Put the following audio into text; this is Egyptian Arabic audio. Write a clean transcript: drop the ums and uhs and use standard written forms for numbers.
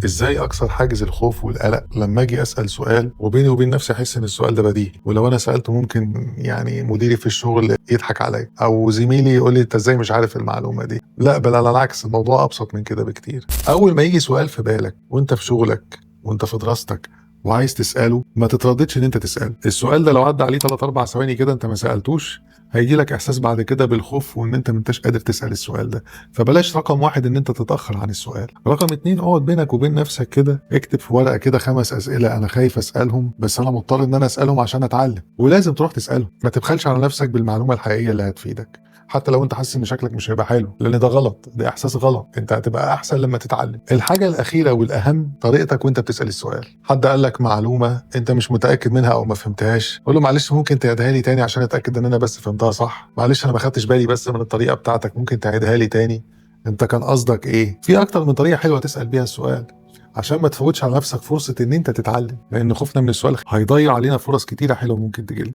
ازاي اكسر حاجز الخوف والقلق لما اجي اسال سؤال وبيني وبين نفسي احس ان السؤال ده بديهي، ولو انا سالته ممكن يعني مديري في الشغل يضحك عليا او زميلي يقول لي انت ازاي مش عارف المعلومة دي. لا بل على العكس، الموضوع ابسط من كده بكتير. اول ما يجي سؤال في بالك وانت في شغلك وانت في دراستك وعايز تساله، ما تترددش ان انت تساله. السؤال ده لو عدى عليه 3 4 ثواني كده انت ما سالتوش، هيجي لك احساس بعد كده بالخوف وان انت ما انتش قادر تسال السؤال ده. فبلاش رقم واحد ان انت تتاخر عن السؤال. رقم اتنين، اقعد بينك وبين نفسك كده، اكتب في ورقة كده 5 اسئلة انا خايف اسالهم، بس انا مضطر ان انا اسالهم عشان اتعلم، ولازم تروح تسالهم. ما تبخلش على نفسك بالمعلومه الحقيقية اللي هتفيدك، حتى لو انت حاسس ان شكلك مش هيبقى حلو، لان ده غلط، ده احساس غلط. انت هتبقى احسن لما تتعلم. الحاجة الاخيرة والاهم، طريقتك وانت بتسال السؤال. حد قال لك معلومة انت مش متاكد منها او ما فهمتهاش، قول له معلش ممكن تعيدها لي تاني عشان اتاكد ان انا بس فهمتها صح، معلش انا ما خدتش بالي بس من الطريقة بتاعتك، ممكن تعيدها لي تاني، انت كان قصدك ايه. في اكتر من طريقه حلوة تسال بيها السؤال عشان ما تفوتش على نفسك فرصة ان انت تتعلم، لان خوفنا من السؤال هيضيع علينا فرص كتيرة حلوة ممكن تجيلنا.